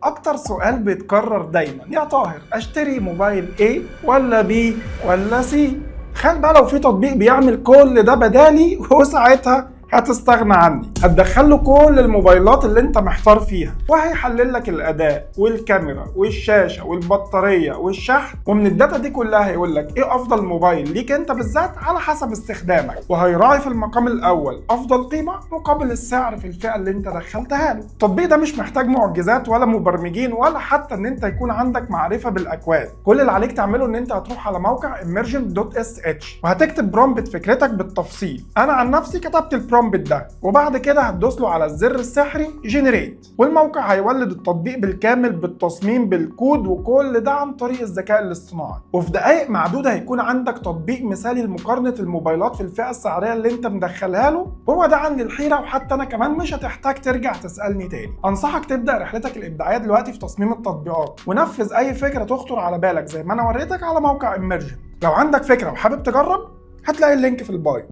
اكتر سؤال بيتكرر دايما: يا طاهر، اشتري موبايل A ولا B ولا C؟ تخيل بقى لو في تطبيق بيعمل كل ده بدالي، وساعتها هتستغنى عني. هتدخل له كل الموبايلات اللي انت محتار فيها، وهيحلل لك الاداء والكاميرا والشاشه والبطاريه والشحن، ومن ال data دي كلها هيقول لك ايه افضل موبايل ليك انت بالذات على حسب استخدامك، وهيراعي في المقام الاول افضل قيمة مقابل السعر في الفئة اللي انت دخلتها له. التطبيق ده مش محتاج معجزات ولا مبرمجين ولا حتى ان انت يكون عندك معرفة بالاكواد. كل اللي عليك تعمله ان انت هتروح على موقع emergent.sh وهتكتب prompt فكرتك بالتفصيل. انا عن نفسي كتبت ال prompt ده، وبعد كده هتدوس له على الزر السحري generate، والموقع هيولد التطبيق بالكامل، بالتصميم، بالكود، وكل ده عن طريق الذكاء الاصطناعي. وفي دقائق معدودة هيكون عندك تطبيق مثالي لمقارنة الموبايلات في الفئة السعرية اللي انت مدخلها له. ووداعا للحيره، وحتى انا كمان مش هتحتاج ترجع تسالني تاني. انصحك تبدا رحلتك الابداعية دلوقتي في تصميم التطبيقات، ونفذ اي فكرة تخطر على بالك زي ما انا وريتك على موقع Emergent. لو عندك فكرة وحابب تجرب، هتلاقي ال link في ال bio.